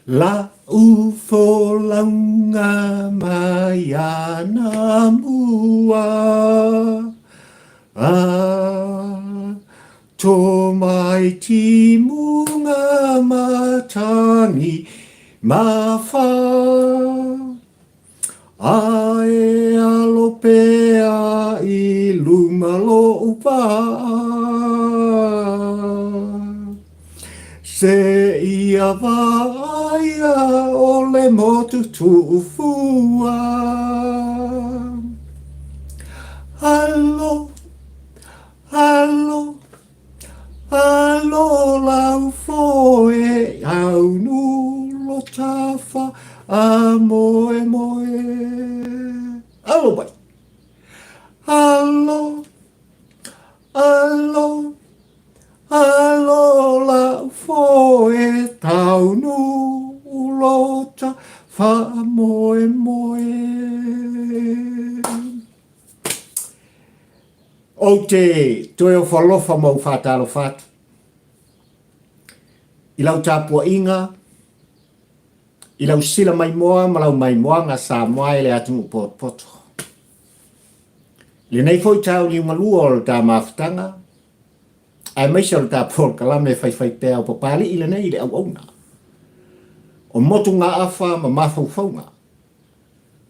La'u folauga mai anamua A to mai timuga matangi ma wha A e alo pea i luma lo'u vaa Seia vaaia o le motu tuufua. Alo, alo, alo lau foe aunu lo tafa a moe moe. Alo mai. Alo, alo, Alo la'u foe taunu lota faamoemoe. Ou te toe ofo alofa ma ou faatalofa atu i lau tapuaiga, i lau sila maimoa ma lau maimoaga Samoa e le atunuu potopoto. I lenei foi tauniugalua o le ta mafutaga, aemaise o le ta polokalame faifaipea o Papali'i lenei i le auauna o motugaafa ma mafaufauga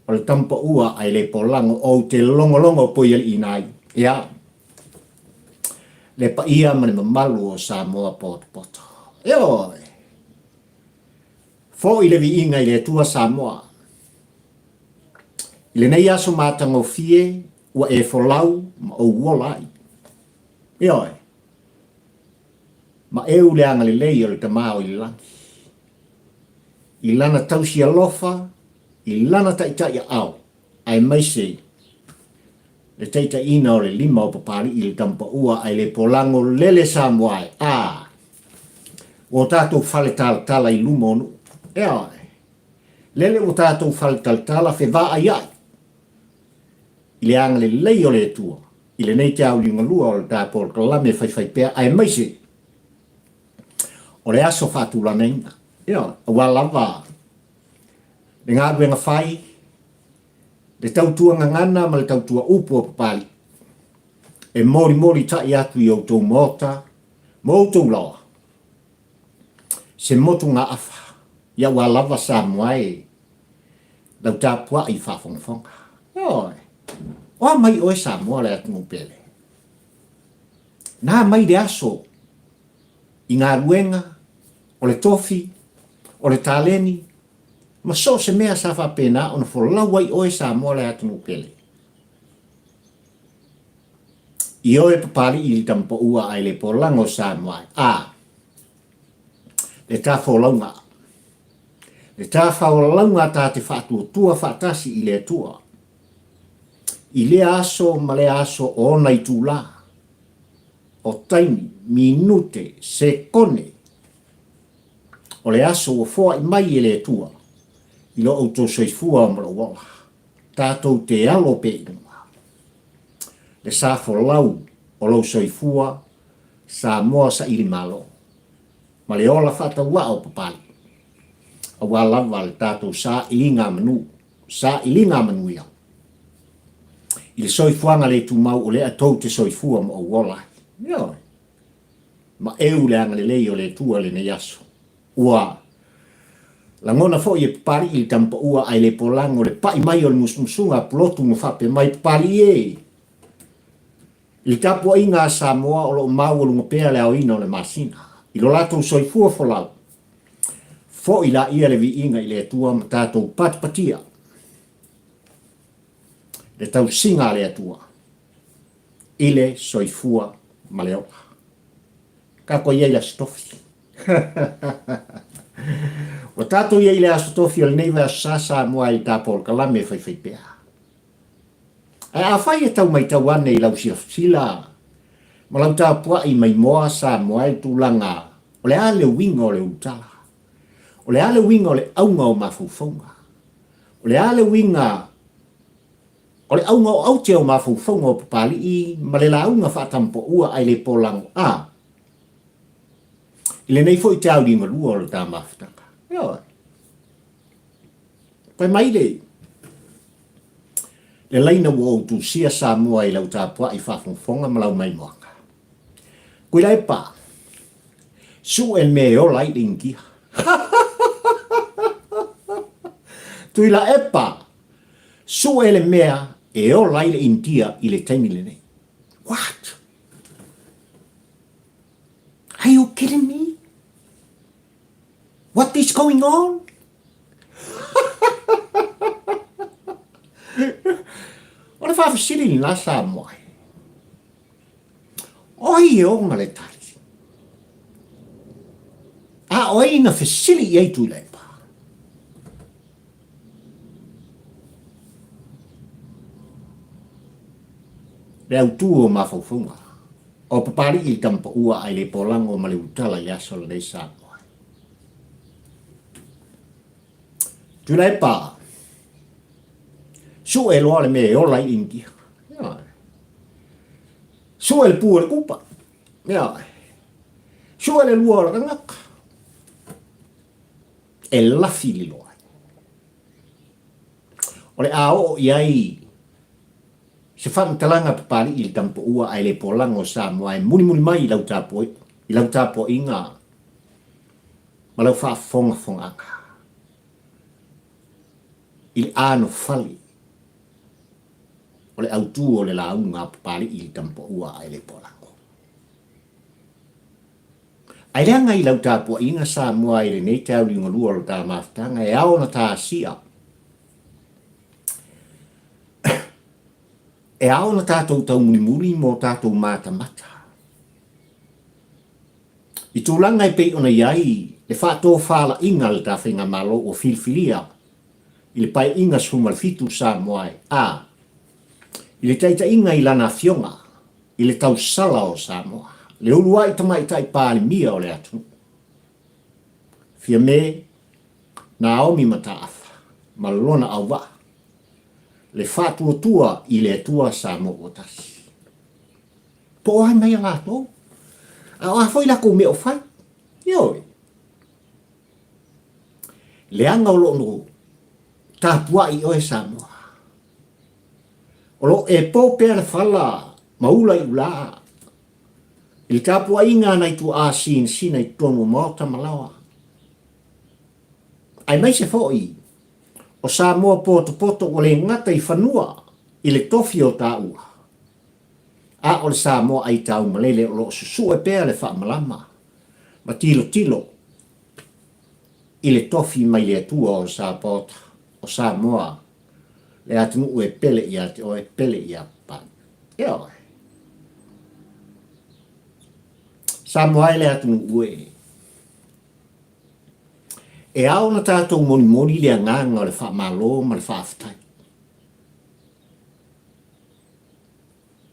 o le tamapaua ae le polago ou te logologo poialiiina ai ia le paia ma le mamalu o Samoa potopoto. Ioe! Fo'i le viiga i le Atua Samoa. I lenei aso matagofie ua e folau ma ou ola ai. Ioe, ma eu le agalelei o le Tama o i le lagi, i Lana tausi alofa, i Lana taitai aao, aemaise le taitaiina o le lima o Papali'i i le Tamapaua ae le polago lele Samoa e, a, ua o tatou fale talatala i luma o nuu. Ioe, lele ua tatou fale talatala fevaaiai i le agalelei o le Atua i lenei teauliugalua o le ta polokalame faifaipea aemaise o le aso faatulagaina. Ioe, aua lava le galuega fai, le tautua gagana ma le tautua upu o Papali'i e molimoli ta'i atu i outou maota ma outou laoa se motugaafa ia aua lava Samoa e lau tapua'i faafogafoga. Ioe. O a mai oe Samoa le atunuu pele? Na mai le aso i galuega, o le tofi, o le taleni, ma so o se mea sa faapena ona folau ai oe Samoa le atunuu pele. I oe Papali'i i le tamapaua ae le polaga o Samoa ai. A, le ta folauga. Le ta faolauga ta te faatuatua faatasi i le Atua. I lea aso ma lea aso o ona itulā, o taimi, minute, sekone, o le aso ua foai mai e le Atua i lo outou soifua ma lou ola, tatou te alo pea i luma. Le sa folau o lou soifua, Samoa saili malo. ma le ola faatauaa o Papali, aua lava le tatou sailiga manu, sailiga manuia i le soifuaga le tumau o lea tou te soifua ma ou ola ai. Ioe. Ma eu le agalelei o le Atua lenei aso. Ua lagona foi e Papali'i le tamapaua ae le polago le pai mai o le musumusuga a Pulotu ma faapea mai, Papali'i e! I le tapuaiga a Samoa o lo o maualuga pea le aoina o le masina i lo latou soifua folau, foi laia le viiga i le Atua ma tatou patipatia le tausiga a le Atua i le soifua ma le ola. Tatou i ai i le Aso Tofi. Ua tatou i ai i le Aso Tofi o lenei vaiaso sa Samoa i ta polokalame faifaipea. Ae afai e tau maitau ane i lau silasila ma lau tapuai maimoa Samoa i le tulaga o le a le uiga o le ulutala, o le a le uiga o le auga o mafaufauga, o le a le uiga o le auga o aute o mafaufauga o Papali'i ma le lauga faatampaua ae le polago a i lenei foi te aulimalua o le ta mafutaga. Ioe. Fai mai le le laina ua ou tusia Samoa i lau tapuai faafogafoga ma lau maimoaga. Tuilaepa, sue le mea e ola ai le Initia. Tuilaepa, sue le mea e ola ai le Initia i le taimi lenei. What? Are you kidding me? What is going on? O le faafesili lena Samoa e. O ai e ona le tali? A o ai na fesili i ai Tuilaepa? Le autū o mafaufauga o Papali'i le tamapaua ae le polago ma le utala i le aso lenei Samoa. Tuilaepa, sue loa le mea e ola ai Initia. Sue le pū o le kupa. Sue le lua o le tagata. E lafi lilo ai. O le a oo i ai se faamatalaga Papali'i i le tamapaua ae le polago o Samoa e mulimuli mai i lau i lau tapuaiga ma lau faafogafogaaga i le anofale o le autū o le lauga a Papali'i i le tamapaua ae le polago. Ae leaga i lau tapuaiga Samoa i lenei taeao liugalua o le ta mafutaga e ao ona ta asia E ao ona tatou taumulimuli mo tatou matamata i tulaga e pei ona i ai le faatofalaiga a le ta Faigamalo ua filifilia i le Paeaiga 17 Samoa e a i le taitaiga i lana Afioga i le Tausala o Samoa, le uluai tamaitai Palemia o le atunuu, Fiame Naomi Mataafa ma lona auvaa, le faatuatua i le Atua Samoa ua tasi. Po o ai mai a latou? A o a foi lakou mea o fai? Ioe. Leaga o lo o tapuai oe Samoa. O lo o e po pea le fala ma ula i ulā i le tapuaiga a nai tuaa sinasina i totonu o maota ma laoa. Aemaise foi o Samoa potopoto ua le gata i fanua i le tofi o taua, a o le Samoa aitaumalele o lo o susue pea le faamalama ma tilotilo i le tofi mai le Atua o Sapaota o Samoa, le atunuu e pele ia te oe, pele ia Papalii. Ioe. Samoa e le atunuu e. E ao ona tatou molimoli le agaga o le faamalo ma le faafetai.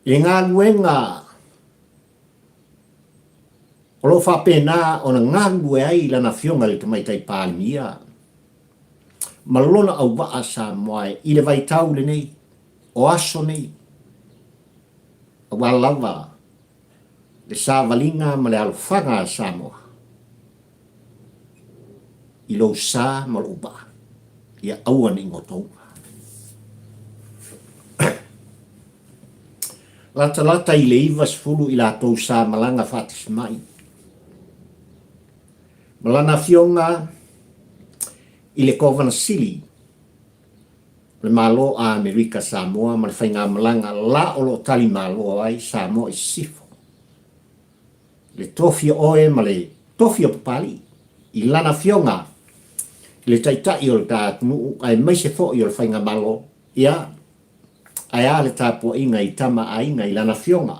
I le galuega o lo o faapena ona galulue ai lana Afioga i le Tamaitai Palemia ma lona auvaa Samoa i le vaitau lenei, o aso nei, aua lava le savaliga ma le alofaga a Samoa i lou sa ma lou vaa, ia aua ne i gotouga. Latalata i le 90 i latou sa malaga faatasi mai ma lana afioga i le Kovana Sili o le Malo a Amerika Samoa ma le faigamalaga la o lo o tali malo ai Samoa i Sisifo. Le tofi o oe ma le tofi o Papalii i lana afioga i le Taitai o le ta atunuu aemaise foi o le faigamalo, ia, ae a le tapuaiga i tama aiga i lana afioga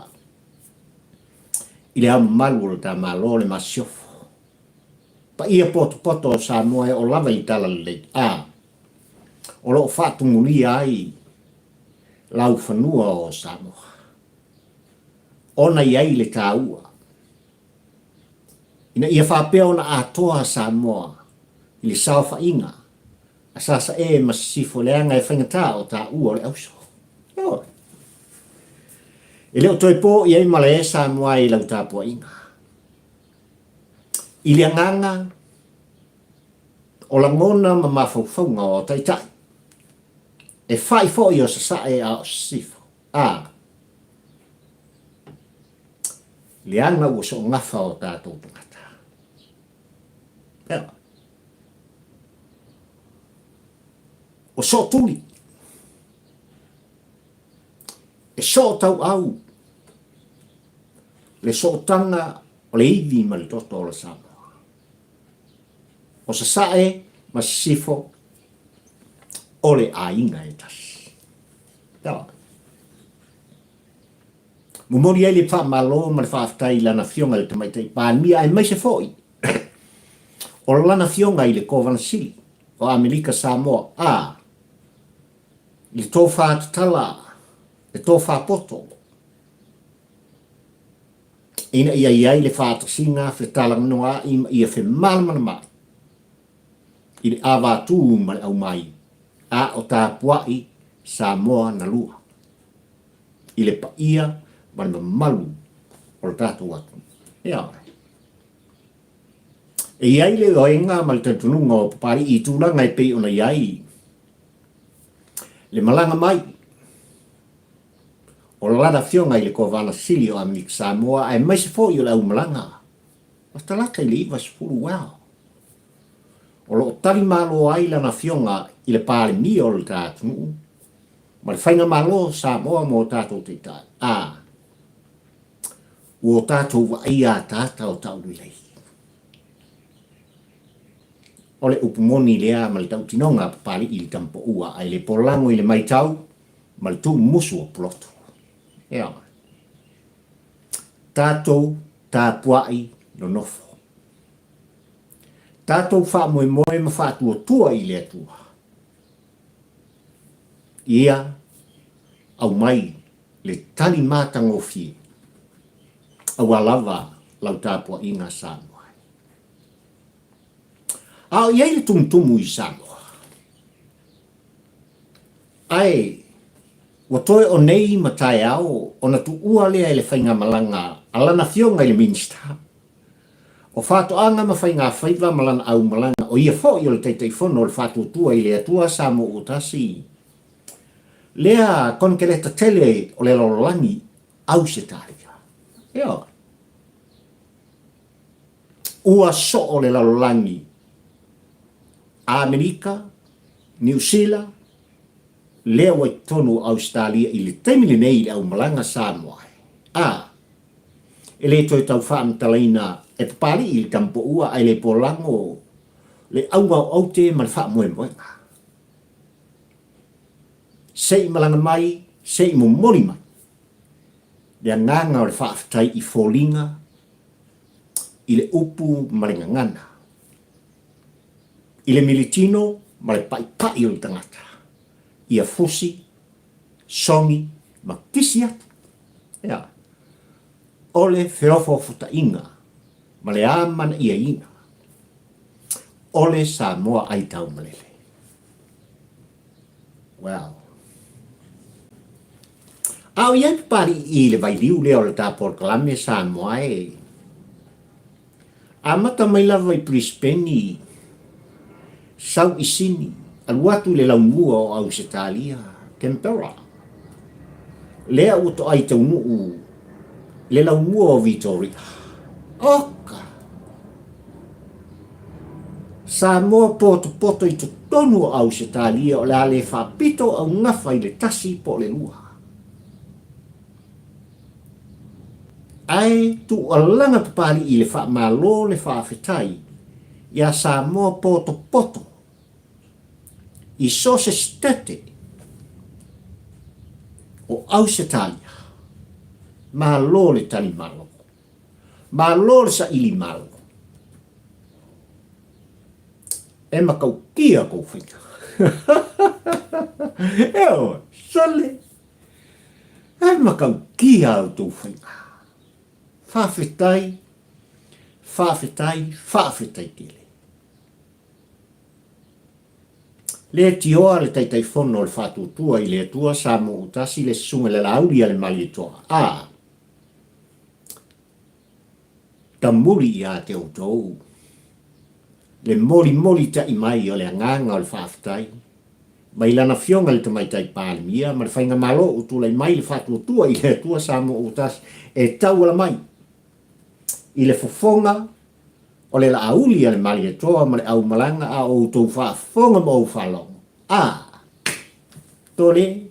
i le Ao Mamalu o le ta Malo le Masiofo. Paia potopoto o Samoa e oo lava i Talalelei, a o lo o faatumulia ai laufanua o Samoa. Ona i ai le taua ina ia faapea ona atoa Samoa i le saofaiga a Sasae ma Sisifo leaga e faigata o taua o le auso. Ioe. E le o toe po i ai malae Samoa i lau tapuaiga. I le agaga o lagona ma mafaufauga o taitai. E whai foi o Sasae a o Sisifo. A. Leaga ua soogafa o tatou tagata. Ea. Ua sootuli. E sootauau le sootaga o le ivi ma le toto o le Samoa. O Sasae ma Sisifo o le aiga e tasi. Ea. Momoli ai le faamalo ma le faafetai i Lana Afioga i le Tamaitai Palemia aemaise foi o Lana Afioga i le Kovana Sili o Amerika Samoa a i le tofa tatala, le tofa poto ina ia i ai le faatasiga fetalanoa'i ma ia femalamalama'i i le avatū ma le aumai a o tapua'i Samoa na lua. i le paia ma le mamalu o le tatou atunuu. Ioe. E i ai le ioega ma le talitonuga o Papali'i i tulaga e pei ona i ai le malaga mai o lana afioga i le Kovana Sili o Amerika Samoa aemaise foi o le aumalaga a talata i le 90 well. O lo o tali malo ai lana afioga i le Palemia o le ta atunuu ma le Faigamalo o Samoa mo tatou taitai, a ua o tatou vaaia ataata o taulelei. O le upu moni lea ma le tautinoga a Papali'i i le Tamapoua ae le polago i le maitau ma le tuumusu o Pulotu. Ioe. Tatou tapuai nonofo. Tatou faamoemoe ma faatuatua i le Atua. Ia aumai le tali matagofie aua lava lau tapuaiga Samoa ai. A o i ai le tumutumu i Samoa, ae ua toe o nei ma taeao ona tuua lea e le faigamalaga a lana Afioga i le Minisita O Faatoaga ma Faigafaiva ma lana aumalaga, o ia foi o le Taitaifono o le Faatuatua i le Atua Samoa Ua Tasi, lea konekeleta tele o le lalolagi Ausetalia. Ioe. Ua soo le lalolagi Amerika, Niu Sila, lea ua i totonu o Ausetalia i le taimi lenei i le aumalaga Samoa ai. A. E le toe tau faamatalaina e Papali'i le Tamapoua ae le polago le auga o aute ma le faamoemoega. Se i malaga mai, se i momoli mai le agaga o le faafetai i foliga, i le upu ma le gagana, i le militino ma le pa'ipa'i o le tagata, ia fusi, sogi ma kisi atu. Ea, o le feofaofotaʻiga ma le amanaiaina o le Samoa aitaumalele. Well, a o i ai Papali'i i le vailiu lea o le ta polokalame Samoa e Amata mai lava i Brisbane, sau i Sini, alu atu i le laumua o Ausetalia, Canberra. Lea ua toai taunuu i le laumua o Vitoria. Oka! Samoa potopoto i totonu o Ausetalia o le a le faapito augafa i le tasi po o le lua. Ae tuualaga Papali'i i le faamalo le faafetai iā Samoa potopoto i so se sitete o Ausetalia. Malo le tali malo. Malo le saili malo. E matautia kou faiga. Ioe, sole. E matautia a outou faiga. Faafetai, faafetai, faafetai tele. Le tioa le Taitaifono o le Faatuatua i le Atua Samoa Ua Tasi le Susuga i le Laauli a le Malietoa a tamuli ia te outou le molimoli ta'i mai o le agaga o le faafetai. Mai lana Afioga i le Tamaitai Palemia ma le Faigamalo ua tulai mai le faatuatua i le Atua Samoa ua tasi e tauala mai i le fofoga o le laauli a le Malietoa ma le aumalaga a o outou faafofoga ma ou faalogo. A! Tole!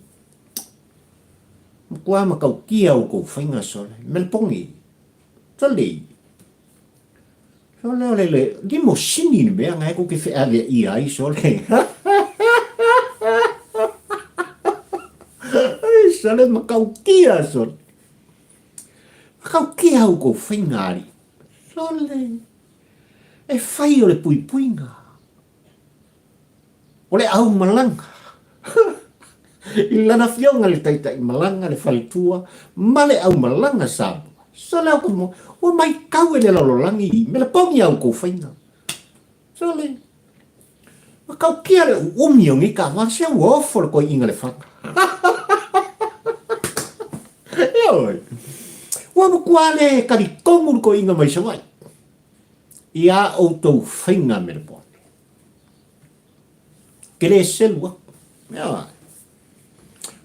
Matua matautia outou faiga sole. Melepogi! Tole! Sole o le le limosini le mea na e tou te feaveaia ai sole. Ai sole matautia sole. Matautia outou faiga alii. Sole e fai o le puipuiga. O le aumalaga i lana afioga i le taitai malaga, le faletua ma le aumalaga Samoa. Sole au mo, ua maitau e le lalolagi i melapogi a outou faiga. Sole, ua tautia le uumi o nei taavale, se ua ofo le toeaina le faga. Ioe, ua matua le talitonu le toeaina mai Savaii i a outou faiga melapogi. Te le selu atu. Ioe.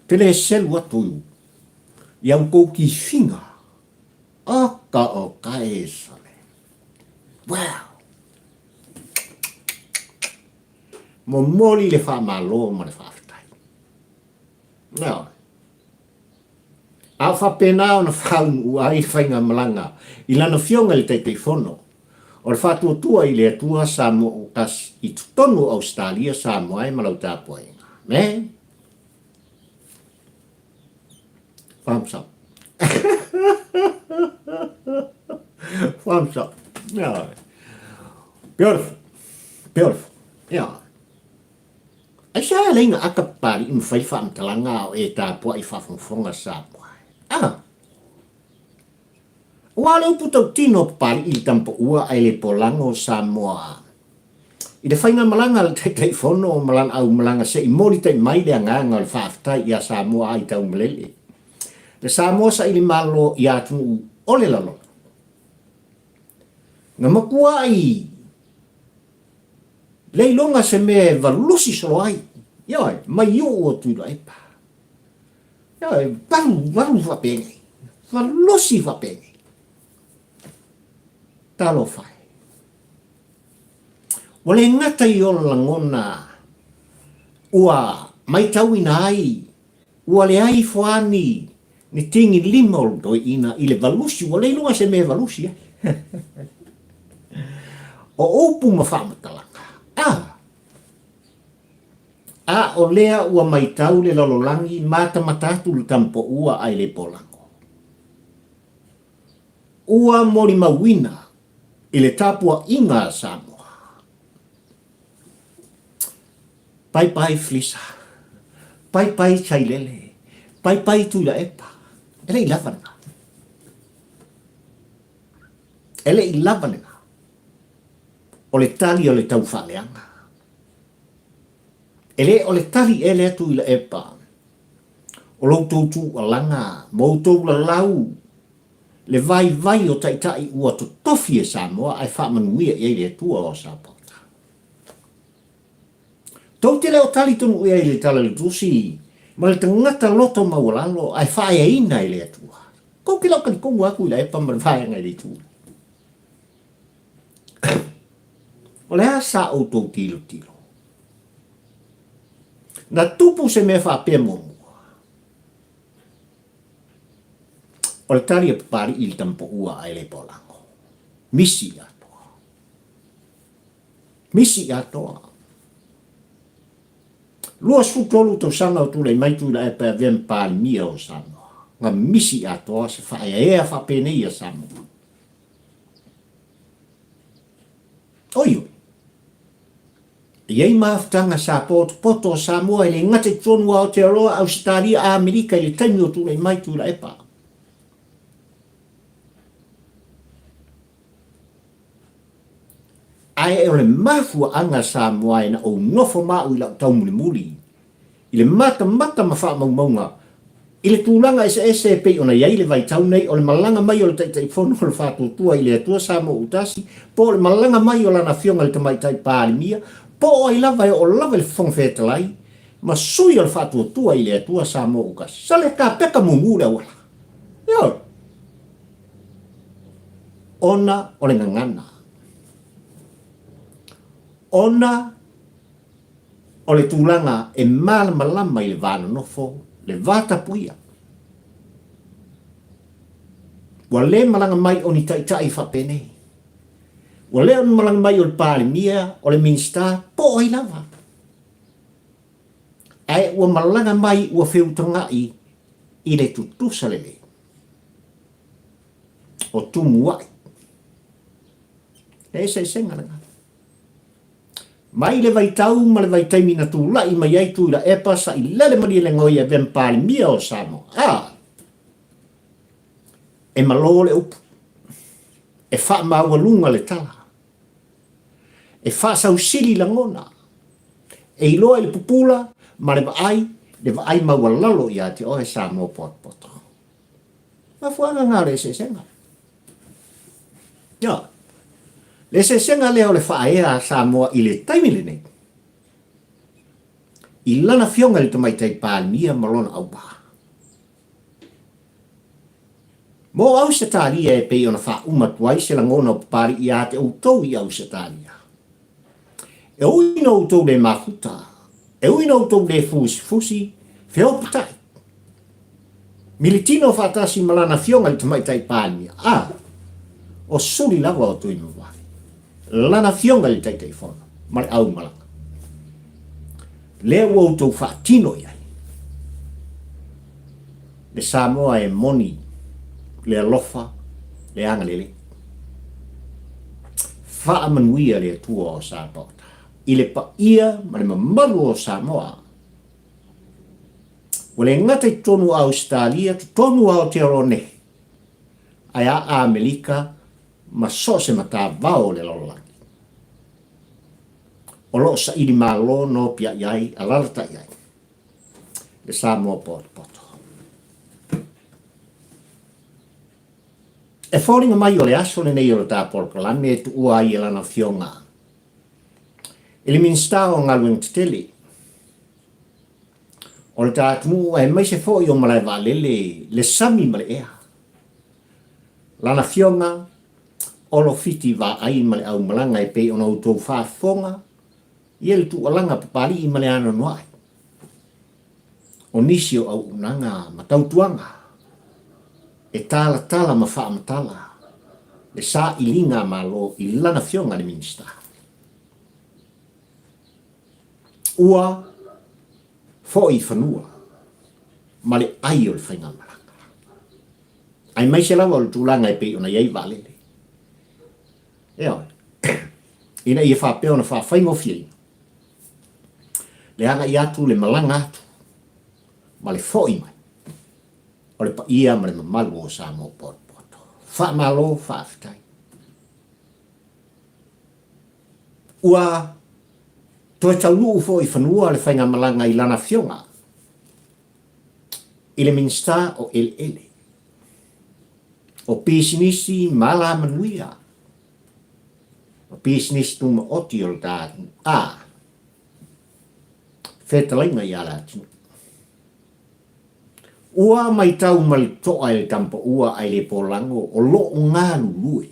Te le selu atu i au tou tifiga. Oka oka e sole. Wow. Momoli le faamalo ma le faafetai. Ioe. A o faapena ona faaunuu ai le faigamalaga i lana Afioga i le Taitaifono o le Faatuatua i le Atua Samoa ua tasi i totonu o Ausetalia, Samoa e ma lau tapuaiga. Amen. Thumbs up. Thumbs up. Yeah. Beautiful. Beautiful. Yeah. Aisea e alai na aka Papali'i ma fai faamatalaga a o e tapuai faafogafoga Samoa e? A! Aua o le upu tautino a Papali'i i le tamapaua ae le polago Samoa i le faigamalaga a le Taitaifono ma lana aumalaga se i molitai mai le agaga o le faafetai ia Samoa ai taumalele le Samoa saili malo i atunuu o le lalolagi. Na matuai Le iloga se mea e valusi solo ai. Ioe, mai uu atu i Laepa. Ioe, valu, valu faapenei. Valusi faapenei. Talofa e. Ua le gata i ona lagona ua maitauina ai ua leai ifo lava ni ni tigi lima o le toeaina i le valusi, ua le iloga se mea e valusi ai. O upu ma faamatalaga, a, a o lea ua maitau le lalolagi matamata atu le tamapaua ae le polago. Ua molimauina i le tapuaiga a Samoa. Paipai Felisa, paipai Sailele, paipai Tuilaepa, e le i lava lena. E le i lava lena. O le tali o le taufaaleaga. E le o le tali ea lea Tuilaepa o lo outou tuualaga ma outou lalau le vaivai o taitai ua totofi e Samoa ae faamanuia i ai le Atua o Sapaota. Tou te le o tali tonu i ai i le tala i le tusi ma le tagata loto maualalo ae faaeaina e le Atua. Tou te le o talitonu atu i Laepa ma le vaega i le itu lea. O le a sa outou tilotilo? Na tupu se mea faapea muamua. O le tali a Papali'i i le tamapaua ae le polago. Misi atoa. Misi atoa. 23 tausaga o tulai mai Tuilaepa e avea ma Palemia o Samoa. Na misi atoa se faaeaea faapenei a Samoa. Oi oi. E i ai mafutaga sa potopoto o Samoa e le gata i totonu o Aotearoa, Ausetalia, Amerika i le taimi o tulai mai Tuilaepa. Ae o le mafuaaga Samoa e na ou nofo ma au i lau taumulimuli i le matamata ma faamaumauga i le tulaga eseese e pei ona i ai le vaitau nei o le malaga mai o le Taitaifono o le Faatuatua i le Atua Samoa Utasi po o le malaga mai o Lana Afioga i le Tamaitai Palemia po o ai lava e oo lava i le Fofoga Fetalai. ma sui o le Faatuatua i le Atua Samoa ua tasi. Sale kapeka mumu le auala. Ioe. Ona o le gagana. Ona o le tulaga e malamalama i le va nonofo, le va tapuia. Ua le malaga mai o ni taitai faapenei. Ua le o ni malaga mai o le Palemia, o le Minisita, po o ai lava. Ae ua malaga mai ua feutaga'i i le tutusa lelei o tumua'i. Le eseesega lena. Mai le vaitau ma le vaitaimi na tulai mai ai Tuilaepa sailele malielegaoi e avea ma Palemia o Samoa, a e malo le upu, e faamaualuga le tala, e faasausili lagona, e iloa i le pupula ma le vaai, le vaai maualalo ia te oe Samoa potopoto. Mafuaaga na o le eseesega. Ioe. Le eseesega lea o le faaea a Samoa i le taimi lenei, i lana Afioga i le Tamaitai Palemia ma lona auvaa. Mo Ausetalia e pei ona faauma atu ai se lagona o Papalii ia te outou i Ausetalia. E ui ina outou le mafuta, e ui ina outou le fusifusi, feoputai. Militino faatasi ma lana afioga i le Tamaitai Palemia, a, o suli lava o Tuimavave, lana afioga i le Taitaifono ma le aumalaga. Lea ua outou faatino i ai le Samoa e moni le alofa, le agalelei. Faamanuia le Atua o Sapaota i le paia ma le mamalu o Samoa. Ua le gata i totonu o Ausetalia, totonu o Aotearoa nei, ae a Amerika ma so o se matavao o le lalolagi. O lo o saili malo nopiai ai, alalatai ai le Samoa potopoto. E foliga mai o le aso lenei o le ta polokalame e tuua ai e lana Afioga i le Minisita o Galuega Tetele o le ta atunuu aemaise foi o malaevaalele, le sami ma le ea. Lana Afioga Olo Fiti Vaai ma le aumalaga e pei ona outou faafofoga ia le tuualaga Papalii ma le anoanoai o nisi o auaunaga ma tautuaga e talatala ma faamatala le sailiga a Malo i lana Afioga i le Minisita. Ua foi i fanua ma le ai o le faigamalaga, aemaise lava o le tulaga e pei ona i ai vaalele. Ioe. Ina ia faapea ona faafaigofieina le agai atu, le malaga atu ma le foi mai o le paia ma le mamalu o Samoa potopoto. Faamalo, faafetai. Ua toe taunuu foi i fanua le faigamalaga i lana afioga i le Minisita o Eleele, o Pisinisi ma Alamanuia, o Pisinisi Tumaoti o le ta atunuu, a fetalaiga ia Leatinuu. Ua maitau ma le toa e le tamapaua ae le polago o loo galulue.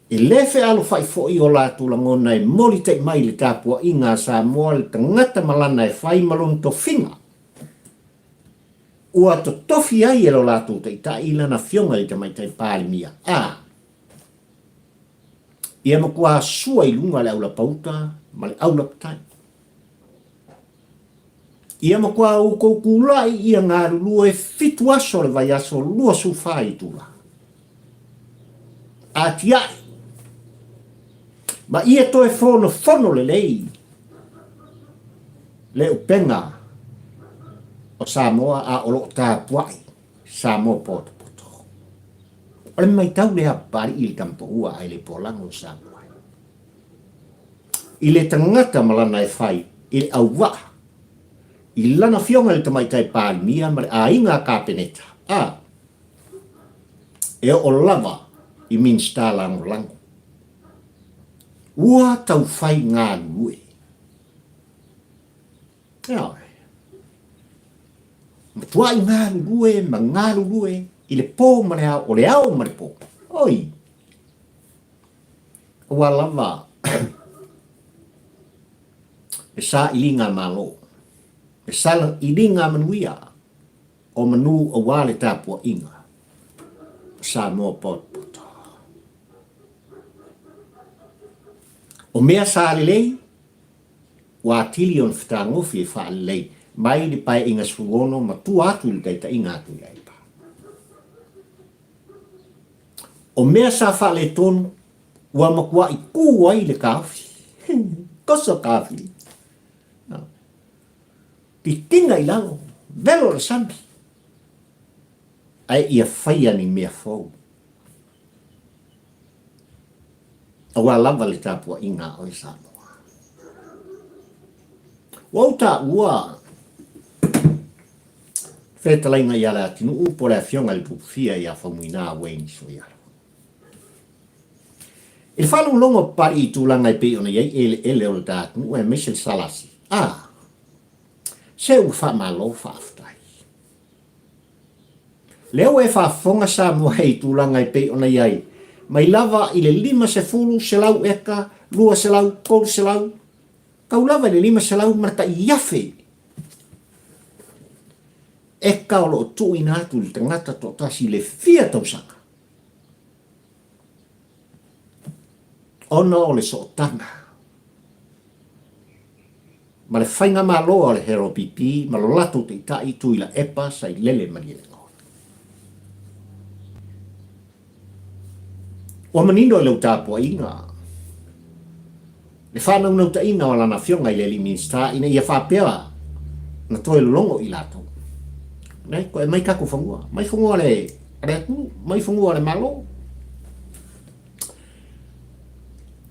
E le fealofai foi o latou lagona e molitai mai le tapuaiga a Samoa le tagata ma lana e fai ma lona tofiga. Ua totofi ai e lo latou taitai lana afioga i le Tamaitai Palemia, a ia matua sua i luga le aulapauta ma le aulapatai. Ia matua outou tulai ia galulue fitu aso o le vaiaso 24 itula. Atiae ma ia toe fonofono lelei le upega o Samoa a o lo o tapuai Samoa potopoto. O le maitau lea a Papalii i le tamapaua ae le polago o Samoa. I le tagata ma lana e fai i le auvaa i lana afioga i le Tamaitai Palemia ma le aiga Kapeneta, a e oo lava i Minisita Lagolago. Ua taufai galulue. Ioe. Matuai galulue ma galulue i le po ma le ao, o le ao ma le po. Oi! Aua lava le sailiga malo, le sailiga manuia o manu aua le tapuaiga a Samoa potopoto. O mea sa lelei, ua atili ona fetagofi e faalelei mai le Paeaiga 16 ma tua atu i le taitaiga a Tuilaepa. O mea sa faaletonu ua matuai tu ai le taofi. Toso taofi. Titina i lalo, velo le sami. Ae ia faia ni mea fou. Aua lava le tapuaiga a oe Samoa. Ua ou taua fetalaiga ia Leatinuu po o le afioga i le Pupufia ia Faumuina Wayne Soialo. I le faalogologo a Papalii i tulaga e pei ona i ai eleele o le ta atunuu aemaise le SLC, a, se ua faamalo faafetai. Lea ua e faafofoga Samoa i tulaga e pei ona i ai, mai lava i le 50, 100 eka, 200, 300, tau lava i le 500 ma le tai afe eka o lo o tuuina atu i le tagata toatasi i le fia tausaga. Ona o le sootaga ma le faigamalo a le HRPP ma lo latou taitai Tuilaepa Sailele Malielegaoi. Ua manino i lau tapuaiga le faanaunautaiga o lana afioga i le alii Minisita ina ia faapea ona toe logo i latou. Nei, koe mai tatou fanua, mai fanua le a le atunuu, mai fanua a le Malo.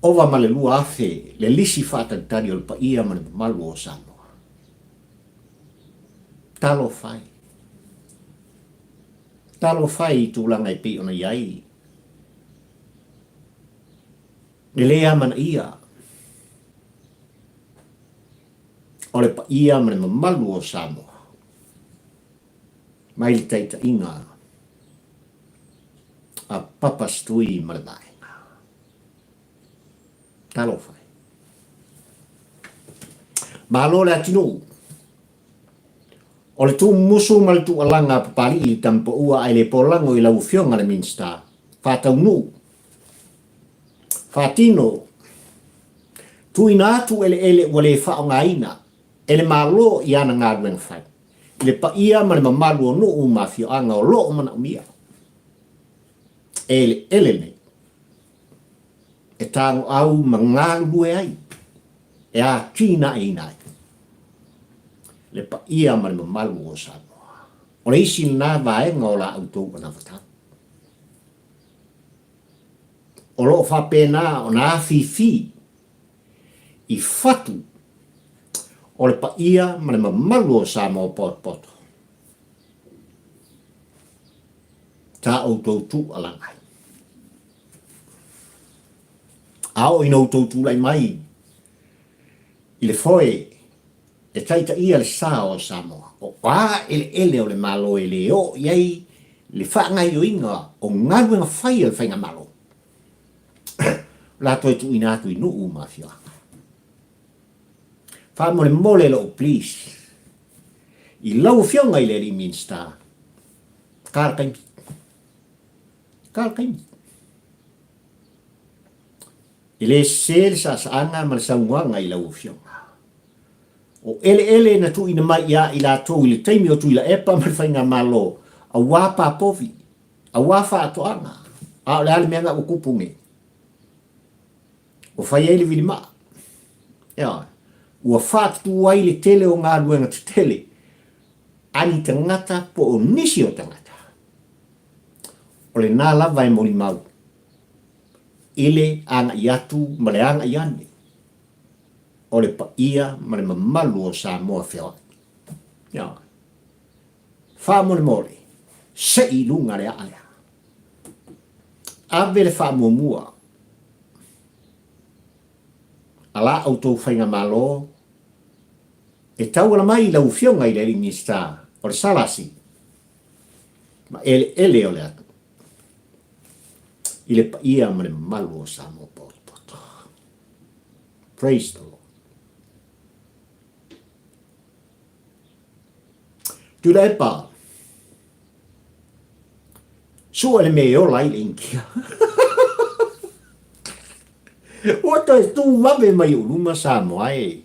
Ova ma le 2000 le lisi faatalitali o le paia ma le mamalu o Samoa. Talofa e. Talofa e i tulaga e pei ona i ai le le amanaia o le paia ma le mamalu o Samoa mai le taitaiga a Papa Stui ma le vaega. Talofa e. Malo le atunuu. O le tumumusu ma le tuualaga a Papalii i le Tamapaua ae le polago i lau Afioga le Minisita. Faataunuu. Faatino. Tuuina atu eleele ua le faaaogaina e le Malo i ana galuega fai, i le paia ma le mamalu o nuu ma afioaga o lo o manaomia e eleele nei e tagoau ma galulue ai, e atinaeina ai le paia ma le mamalu o Samoa. O le isi lena vaega o la outou anavatau. O lo o faapena ona afifi i fatu o le paia ma le mamalu o Samoa potopoto. Tā outou tuualaga ai. A oo ina outou tulai mai i le foe e taitaia le sa o Samoa, o a eleele o le Malo e le oo i ai le faagaoioiga o galuega fai a le Faigamalo, o le a toe tuuina atu i nuu ma afioaga. Faamolemole lou please i lau Afioga i le Alii Minisita, ka le taimi. Ka le taimi. E le sese le saasaaga ma le saunoaga i lau Afioga. O eleele na tuuina mai ia i latou i le taimi o Tuilaepa ma le Faigamalo, aua papovi, aua faatoaga, a o le a le mea na ua tupu nei? Ua fai ai le vilimaa. Ioe. Ua faatutu ai le tele o galuega tetele a ni tagata po o nisi o tagata. O lena lava e molimau i le agai atu ma le agai ane o le paia ma le mamalu o Samoa feoai. Ioe. Faamolemole, sei i luga le aa lea. Ave le faamuamua a la outou faigamalo. E tauala mai i lau Afioga i le Alii Minisita o le SLC ma eleele o le atunuu i le paia ma le mamalu o Samoa potopoto. Praise the Lord. Tuilaepa, sua le mea e ola ai le Initia. Ua toe tu vave mai ou luma Samoa e.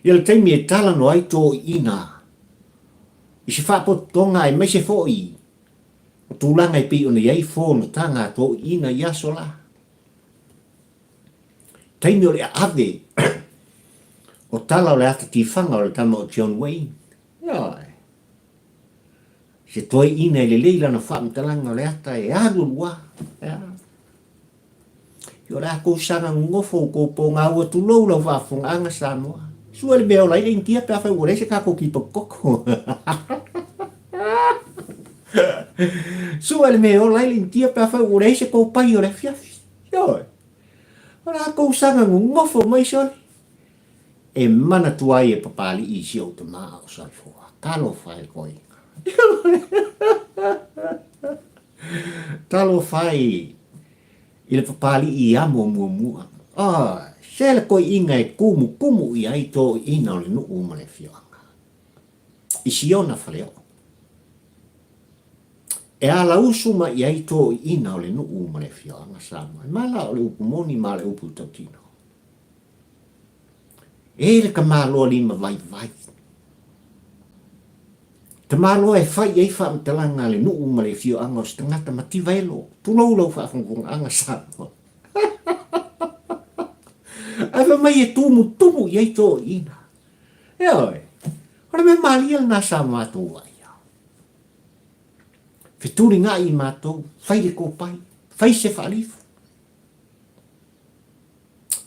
Ia le taimi e talanoa ai toeaiina i se faapotopotoga aemaise foi o tulaga e pei ona i ai fonotaga a toeaiina i aso la. Taimi o le aave o tala o le ata tifaga o le tama o John Wayne. Ioe. Se toeaina e lelei lana faamatalaga o le ata e alualu lava. Ea. O le a kou saga nonofo o kou pogāua tulou lau faafofogaaga Samoa. Sua le mea e ola ai le Initia pe afai ua leai se tatou kipa koko. Sua le mea e ola ai le Initia pe afai ua leai se kopai o le afiafi. Ioe. O le a kou saga nonofo mai sole. E manatua ai e Papalii i si ou tama a o Salifoa. Talofa e le toeaina. Talofa e i le Papalii i amo muamua. Ah, se le toeaina e kumukumu i ai toeaina o le nuu ma le afioaga. I Siona faleoo. E alausu mai i ai toeaina o le nuu ma le afioaga Samoa. E mala o le upu moni ma le upu tautino. E le tamaloa lima vaivai. Tamaloa e fai i ai faamatalaga a le nuu ma le afioaga o se tagata mativa elo. Tulou lau faafogafogaaga Samoa. Ae fai mai e tumutumu i ai toeaiina. Ioe, o le mea malie lena sa matou vaaia. Fetulinai i matou, fai le kopai, fai se faalifu.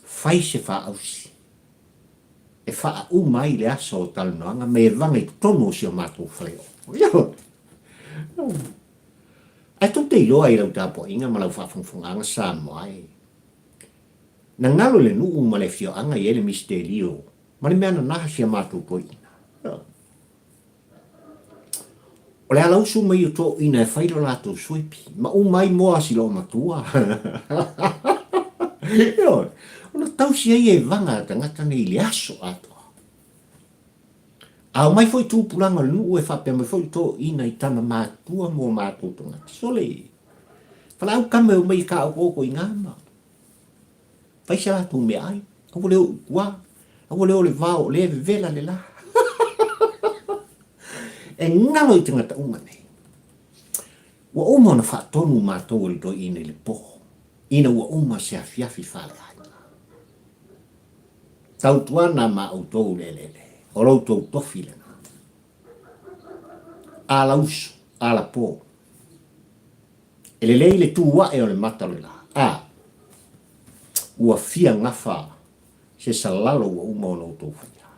Fai se faausi e faauma ai le aso o talanoaga ma e vaga i totonu o si o matou faleoo. Ae tou te iloa i lau tapuaiga ma lau faafogafogaaga Samoa e na galo i le nuu ma le afioaga i ai le misitelio ma le mea nanaha si a matou toeaina. O le alausu mai o toeaiina e fai lo latou suepi, ma uma ai moa a si loomatua. Ioe, ona tausi ai e vaga a tagata nei i le aso atoa. A omai foi tupulaga o le nuu e faapea mai foi toeaiina i tama matua mo matou tagata. Sole, valaau tama e omai e taotooko i gama. Fai se latou meaai, aua le o i tua, aua le o le vao o lea e vevela le la. E galo i tagata uma nei. Ua uma ona faatonu matou e le toeaina i le po, ina ua uma se afiafi faaleaiga. Tautuana ma outou le eleele, o lo outou tofi lena. Alausu, alapo. E lelei le tu ae o le mata o le lā. A. Ua fia gafa se salalo ua uma ona outou faia.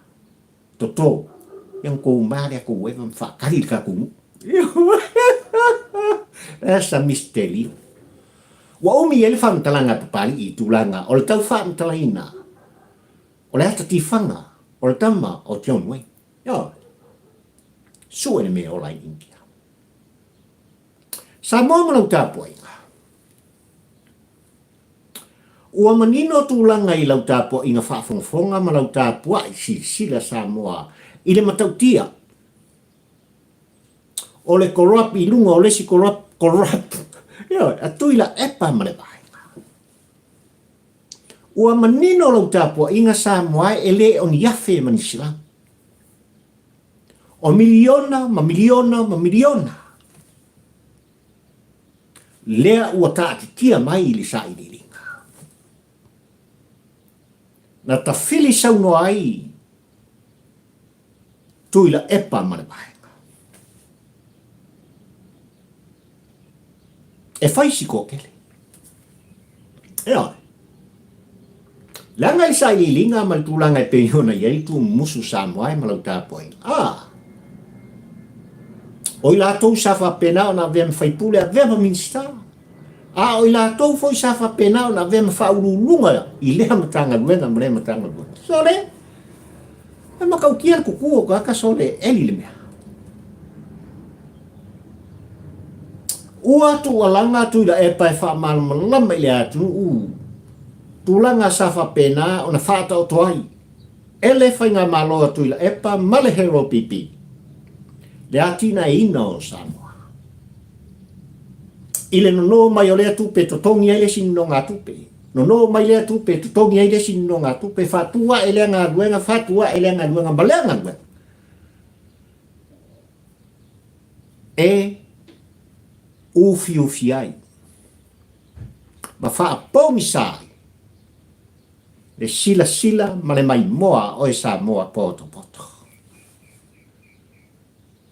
Toto, ia na kou ma lea kou eva ma faakali i le tatou nuu. That's a mistelio. Ua umi ai le faamatalaga a Papalii i tulaga o le tau faamatalaina o le ata tifaga o le tama o John Wayne. Ioe. Sue le mea e ola ai India. Samoa ma lau tapuaiga. Ua manino tulaga i lau tapuaiga faafogafoga ma lau tapuai silasila Samoa i le matautia o le corrupt i luga o le isi corrupt, corrupt, ioe, a Tuilaepa ma le vaega. Ua manino lau tapuaiga Samoa e le o ni afe ma ni silau. O miliona ma miliona ma miliona lea ua taatitia mai i le sailiiliga. Na tafili saunoa ai Tuilaepa ma le vaega. E fai si toatele. Ioe. Leaga i le sailiiliga ma le tulaga e pei ona i ai le tumumusu Samoa e ma lau tapuaiga. A! O i latou sa faapena ona avea ma faipule, avea ma Minisita. A o i latou foi sa faapena ona avea ma faauluuluga i lea Matagaluega ma lea Matagaluega. Sole! E matautia le tutu o tagata sole e eli le mea. Ua tuualaga Tuilaepa e faamalamalama i le atunuu tulaga sa faapena ona faataoto ai e le Faigamalo a Tuilaepa ma le HRPP le atinaeina o Samoa. I le nono mai o lea tupe e totogi ai le isi nonogatupe, nono mai lea tupe e totogi ai le isi nonogatupe, faatu ae lea galuega, faatu ae lea galuega ma lea galuega. E ufiufi ai ma faapogisa ai le silasila ma le maimoa a oe Samoa potopoto.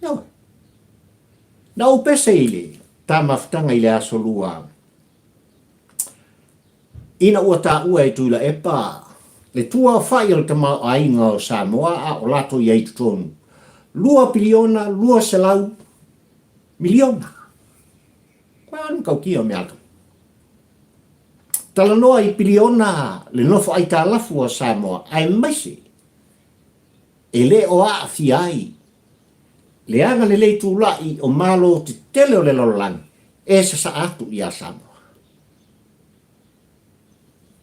Ioe. Na ou pese i le ta mafutaga i le Aso Lua ina ua taua e Tuilaepa le tuaofai o le tamaoaiga o Samoa a o latou i ai i totonu, $2 piliona 200 miliona. Koe a le matautia o mea atu. Talanoa i piliona le nofo aitalafu a Samoa aemaise e le o aafia ai le agalelei tulai o malo tetele o le lalolagi e sasaa atu ia Samoa.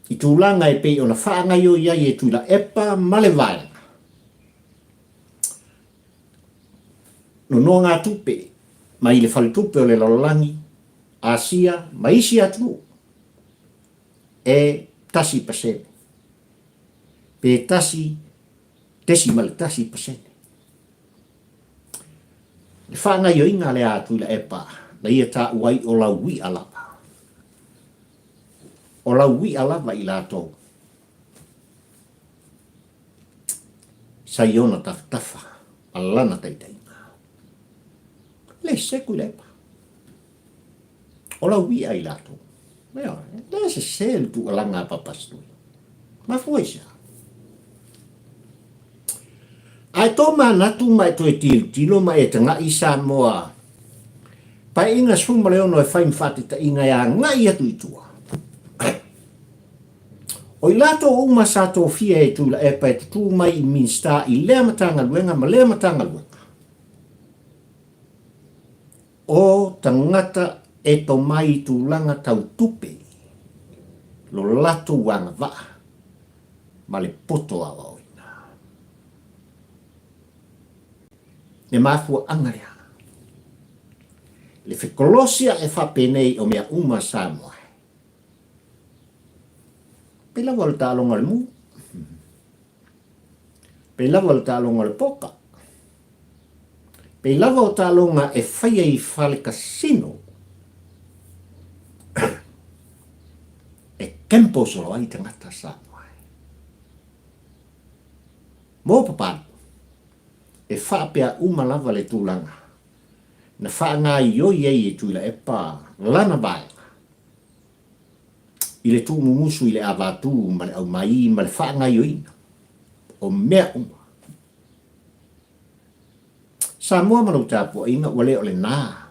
I tulaga e pei ona faagaioi ai e Tuilaepa ma le Vaega Nonogatupe mai le Faletupe o le Lalolagi, Asia ma isi atunuu e 1% pe 1.1%. Le faagaioiga lea a Tuilaepa na ia taua ai o laui'a lava. O laui'a lava i latou sa i ona tafatafa ma lana taitaiga. E le sese Tuilaepa. O laui'a i latou. Ioe, e le sese le tuualaga a Papasitui. Mafua i se a? Ae tō manatu ma e toe tilotilo ma e taga'i i Samoa Paeaiga 16 e fai ma faataitaiga e agai atu i tua. O i latou uma sa tofia e Tuilaepa e tutū mai i Minisita i lea Matagaluega ma lea Matagaluega, o tagata e tomai i tulaga tau tupe lo latou agavaa ma le poto aoaoina. Le mafuaaga lea, le fekolosi ae faapenei o mea uma Samoa. Pei lava o le taaloga o le mu. Pei lava o le taaloga o le poka. Pei lava o taaloga e faia i fale kasino e kempo solo ai tagata Samoa. Mo Papalii, e faapea uma lava le tulaga na faagaioi ai e Tuilaepa lana vaega i le tuumumusu i le avatū ma le aumaī ma le faagaioiga o mea uma. Samoa ma lou tapuaiga ua le o lena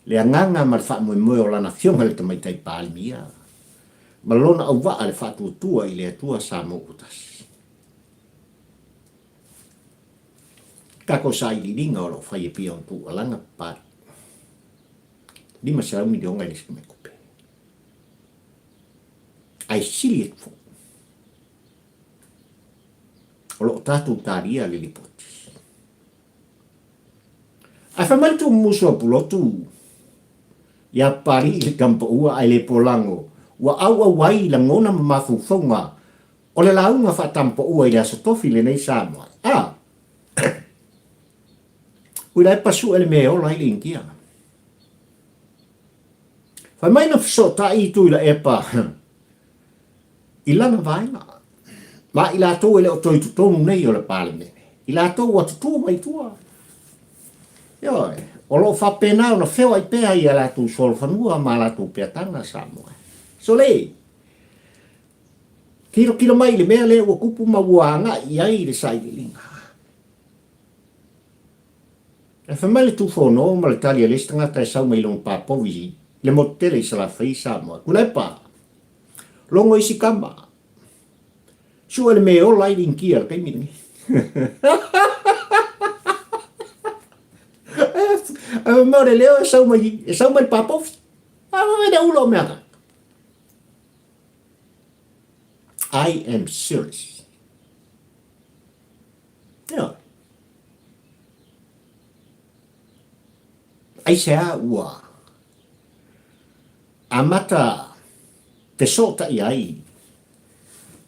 le agaga ma le faamoemoe o lana Afioga i le Tamaitai Palemia ma lona auvaa le faatuatua i le Atua Samoa ua tasi. Tatou sailiiliga o lo o fai e pei ona tuualaga Papalii. 500 miliona i le isi tupe. Ae sili atu foi. O lo o tatou talia le lipoti. Ae fai mai le tuumumusu a Pulotu ia Papalii i le tamapaua ae le polago ua auau ai lagona ma mafaufauga o le lauga faatamapaua i le Aso Tofi lenei Samoa. A! Ui la e pasue le mea e ola ai le Initia. Fai mai na fesootai i Tuilaepa i lana vaega, ma i latou e le o toe i totonu nei o le Palemene, i latou ua tutū mai tua. Ioe, o lo o faapena ona feoai pea i a latou solofanua ma a latou peataga Samoa. Sole! Tilotilo mai i le mea lea ua tupu ma ua agai i ai le sailiiliga. E fai mai le Tufono ma le tali a le isi tagata e sau mai lona papovi i le motu tele i Salafai, Samoa. Tuilaepa, logo isi tama. Sue le mea e ola ai le Initia i le taimi lenei. Ae mea o le leo e sau mai, e sau mai le papofi. A fai le ula o mea ka. I am serious. Yeah. Aisea ua amata fesootai ai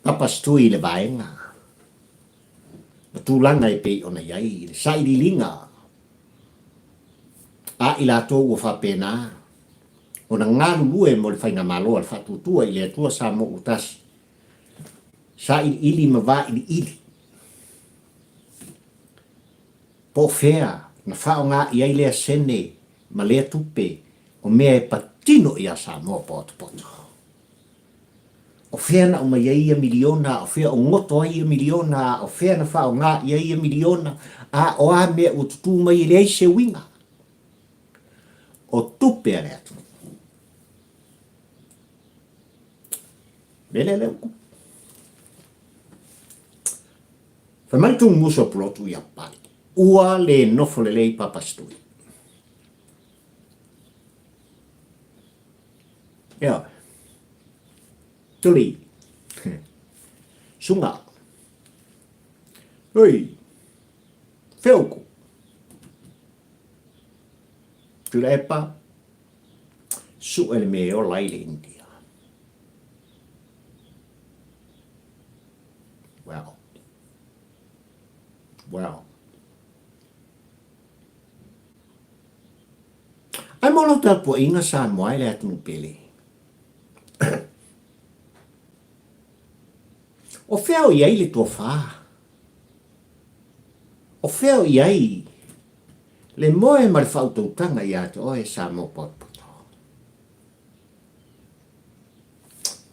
Papastui i le vaega ma tulaga e pei ona i ai i le sailiiliga a i latou ua faapena ona galulue mo le Faigamalo a le Faatuatua i le Atua Samoa ua Tasi, sailiili ma vailiili po o fea na faaaoga i ai lea sene ma lea tupe o mea e patino iā Samoa potopoto. O fea na aumai ai ia miliona, a o fea o goto ai ia miliona, a o fea na faaaoga i ai ia miliona, a o a mea ua tutū mai e leai se uiga. O tupe a le atunuu. Mea lea lea ua tupu. Fai mai le Tumusu a Pulotu ia Papalii, ua le nofo lelei Papasitui. Ioe. Tuli. Sunga. Oi. Feuku. Tuilaepa. Sue le mea e ola ai le India. Well. Well. Ai mo lau tapuaiga Samoa e le atunuu pele. O fea o i ai le tofa? O fea o i ai le moe ma le faautautaga ia te oe Samoa potopoto?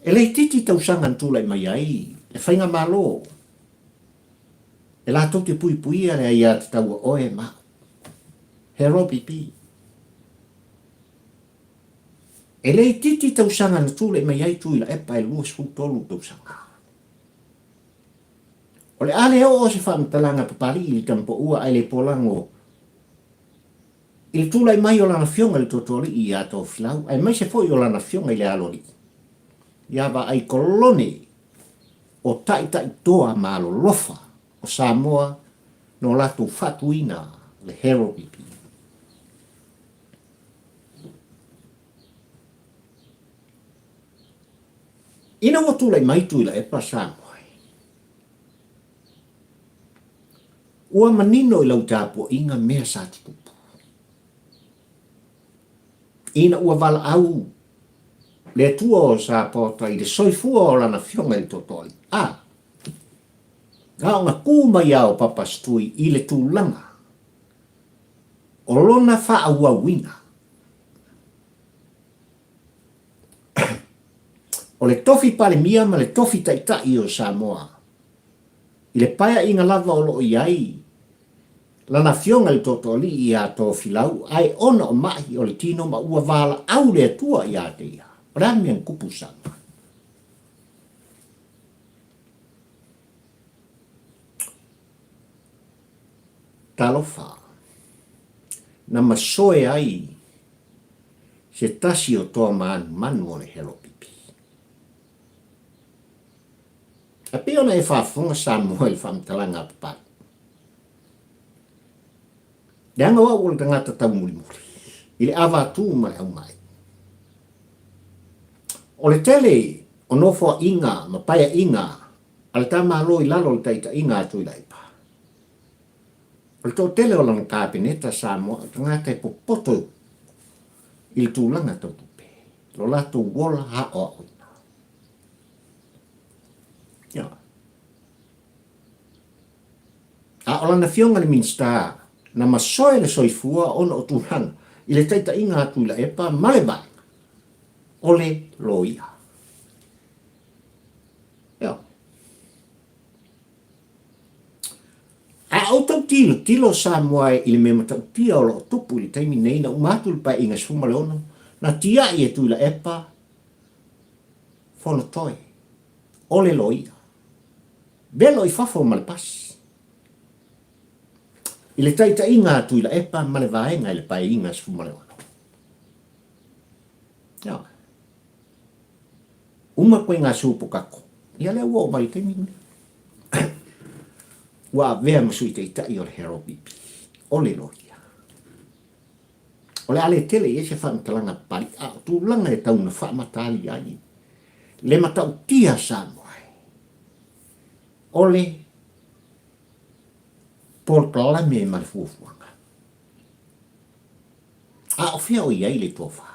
E le itiiti tausaga na tulai mai ai le faigamalo e latou te puipuia le aiatatau a oe ma au. He ropipi. E le itiiti tausaga na tulai mai ai Tuilaepa e 23 tausaga. O le a le oo se faamatalaga Papalii i le Tamapoua ae le polago i le tulai mai o lana afioga i le Totoalii ia Tofilau aemaise foi o lana afioga i le Aloalii ia Vaai Kolone o Taitaitoa Malolofa o Samoa no latou faatuina le Herald BP. Ina ua tulai mai Tuilaepa Samoa, ua manino i lau tapuaiga mea sa tutupu. Ina ua valaau le Atua o Sapaota i le soifua o lana afioga i le Totoalii, a na ona kū mai lava o Papasitui i le tulaga o lona faaauauina. O le tofi Palemia ma le tofi Taitai o Samoa i le paeaiga lava o lo o i ai lana afioga i le Tootooalii ia Tofilau ae ona o ma'i o le tino ma ua valaau le Atua ia te ia. O le a le mea na tupu i Samoa? Talofa, na masoe ai se tasi o toa manumanu o le Helopipi. A pei ona e faafofoga Samoa i le faamatalaga a Papalii. Leaga o au o le tagata taumulimuli i le ava atu ma le aumai. O le tele o nofoaiga ma paeaiga a le ta Malo i lalo o le taitaiga a Tuilaepa, o le toatele o lana Kapeneta Samoa o tagata e popoto i le tulaga tau tupe, lo latou ola aoaoina. Ioe. A o lana afioga i le Minisita na masoe le soifua ona o tulaga i le taitaiga a Tuilaepa ma le vaega o le loia. Ioe. A outou tilotilo Samoa i le mea matautia o lo o tupu i le taimi nei na uma atu le Paeaiga 16 na tiai e Tuilaepa Fonotoe o le loia. Velo i fafo ma le pasi. I le taitaiga a Tuilaepa ma le Vaega i le Paeaiga 16. Ioe. Uma koe ngā supo kako. Ia lea ua oo mai i le taimi lenei. Ua avea ma sui taitai o le HRPP. O le loia. O le a le tele i ai se faamatalaga papali, a o tulaga e tau na faamataali ai le matautia Samoa ai, o le polokalame ma le fuafuaga. A o fea o i ai le tofa?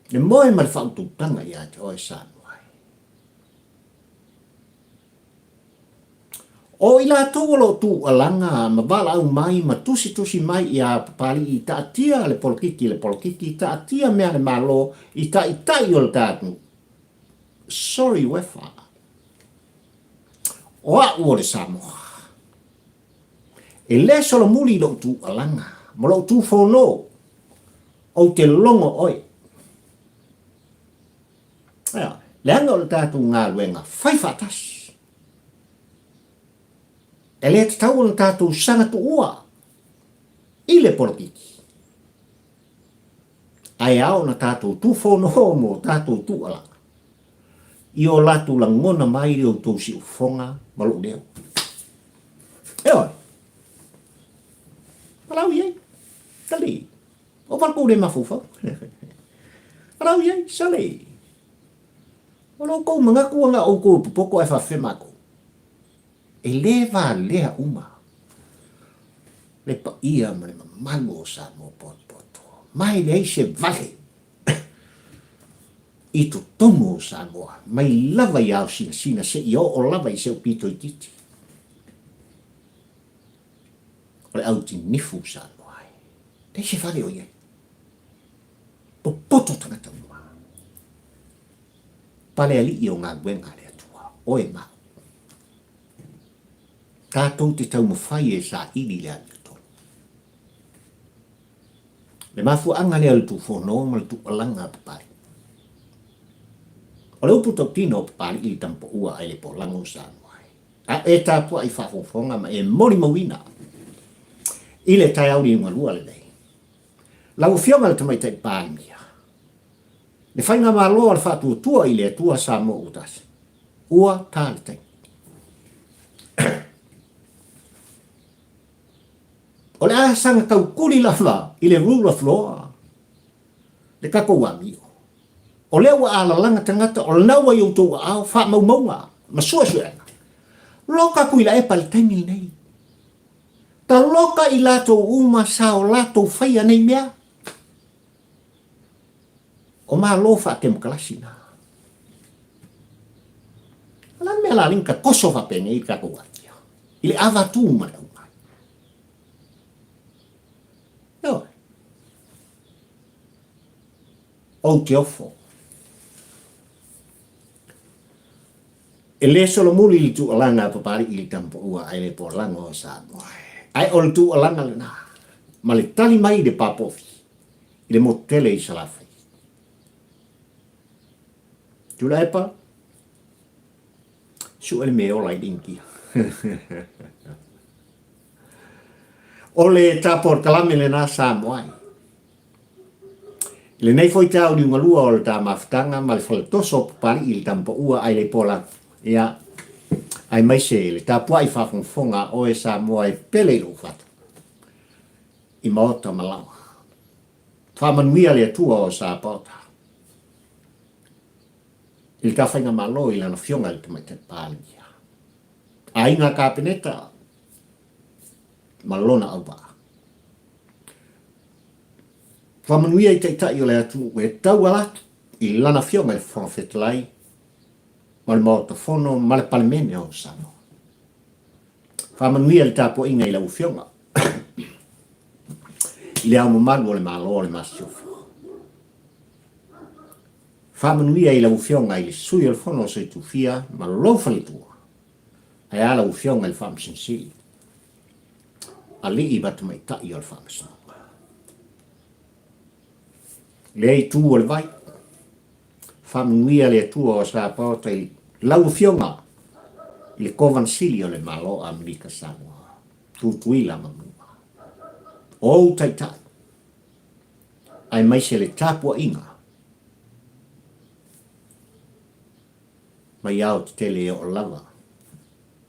Le moe ma le faautautaga ia te oe Samoa e. O i latou o lo o tuualaga ma valaau mai ma tusitusi mai ia Papalii i taatia le polokiki le polokiki, taatia mea a le Malo i taitai o le ta atunuu. Sorry Uefa. O a'u o le Samoa. E le solomuli i lou tuualaga ma lou tufono, ou te logo oe. Ioe, leaga o le tatou galuega fai faatasi. E le tatau ona tatou saga tuua i le polokiki, ae ao ona tatou tufono mo tatou tuualaga i o latou lagona mai i outou siufofoga ma lou leo. Ioe, palau i ai, tali. O vala kou le mafaufau. Alau i ai, sale. O lo kou manatu anga oukou e popoto ae faafefea matou. E le valea uma le paia ma le mamalu o Samoa potopoto. Ma e leai se vale i totonu o Samoa, mai lava i aosinasina seia oo lava i se pito itiiti. O le autinifu Samoa ai. Leai se fale o i ai. Popoto tagata uma. Pale alii o galuega a le Atua, oe ma au. Tatou te taumafai e saili le amiotonu. Le mafuaaga lea o le tuufono ma le tuualaga a Papalii. O le upu tautino o Papalii i le tamapaua ai le polago o Samoa ai. A e tapuai faafogafoga ma e molimauina i le taeao liugalua lenei. Lau Afioga i le Tamaitai Palemia, le Faigamalo a le Faatuatua i le Atua Samoa ua tasi, ua ta le taimi. O le a saga taukuli lava i le rule of law le tatou amio. O lea ua alalaga tagata, o lena ua i outou aao faamaumauga ma suesuega. Loka Tuilaepa i le taimi lenei. Taloka i latou uma sa o latou faia nei mea. O Malo faatemokarasi na. O le a le mea la lina toso faapenei i le tatou amio? I le avatu ma le aumai. Ioe. Ou te ofo. E le solomuli i le tuualaga a Papalii i le Tamapaua ae le polago o Samoa. Ae o le tuualaga lena ma le tali mai i le papofi i le motu tele i Salafai. Tuilaepa, sue le mea e ola i le Initia. O le tapolokalame lena Samoa ai. I lenei foi taeao liugalua o le ta mafutaga ma le faletoso o Papalii i le Tamapaua ai le Pola, ia, aemaise le tapuai faafogafoga a oe Samoa e pele i lou fatu i maota ma laoa. Faamanuia le Atua o Sapaota i le ta faigamalo i lana Afioga i le Tamaitai Palemia, Aiga Kapeneta ma lona auvaa. Faamanuia i Taitai o le atunuu e tauala atu i Lana Afioga i le Fofoga Fetalai ma le Maota Fono ma le Palemene o Samoa. Faamanuia le tapuaiga i lau Afioga i le Ao Mamalu o le Malo o le Masiofo. Faamanuia i lau Afioga i le Sui o le Fono o Sui Tofia ma lou faletua, ae a lau Afioga i le Faamasino Sili. Alii ma tamaitai o le faamasinoga. Lea itu o le vai, faamanuia le Atua o Sapaota i lau Afioga i le Kovana Sili o le Malo o Amerika Samoa. Tutuila ma Manua. O ou taitai, aemaise le tapuaiga mai ao tetele e oo lava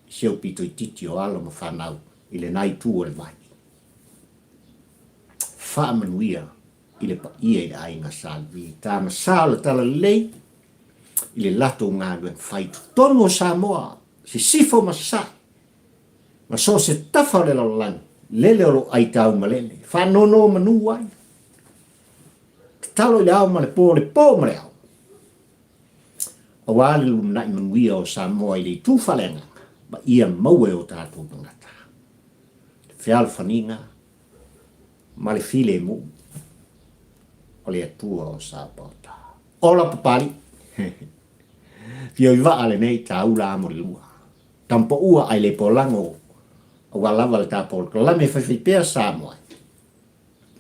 i si ou pito itiiti o alo ma fanau i lena itu o le vai. Faamanuia i le paia i le aiga Sa Levi, tama sa o le Talalelei i le latou galuega fai i totonu o Samoa, Sisifo ma Sasae, ma so o se tafa o le lalolagi, lele o lo o aitau malele, faanonomanu ai. Tatalo i le ao ma le po, le po ma le ao, aua le lumanai manuia o Samoa i le itu faaleagaga, ma ia maua e o tatou tagata le fealofaniga ma le filemu o le Atua o Sapaota. Ola Papalii! Fio i vaa lenei taula amo le lua. Tampoua ai le polago aua lava le ta polokalame faifaipea Samoa ai.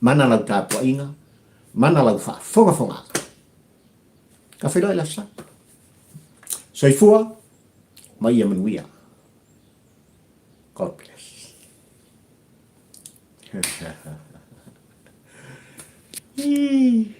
Mana lau tapuaiga, mana lau faafogafogaga. Ka feiloai le aso sa. Soifua ma ia manuia. God bless. Hee.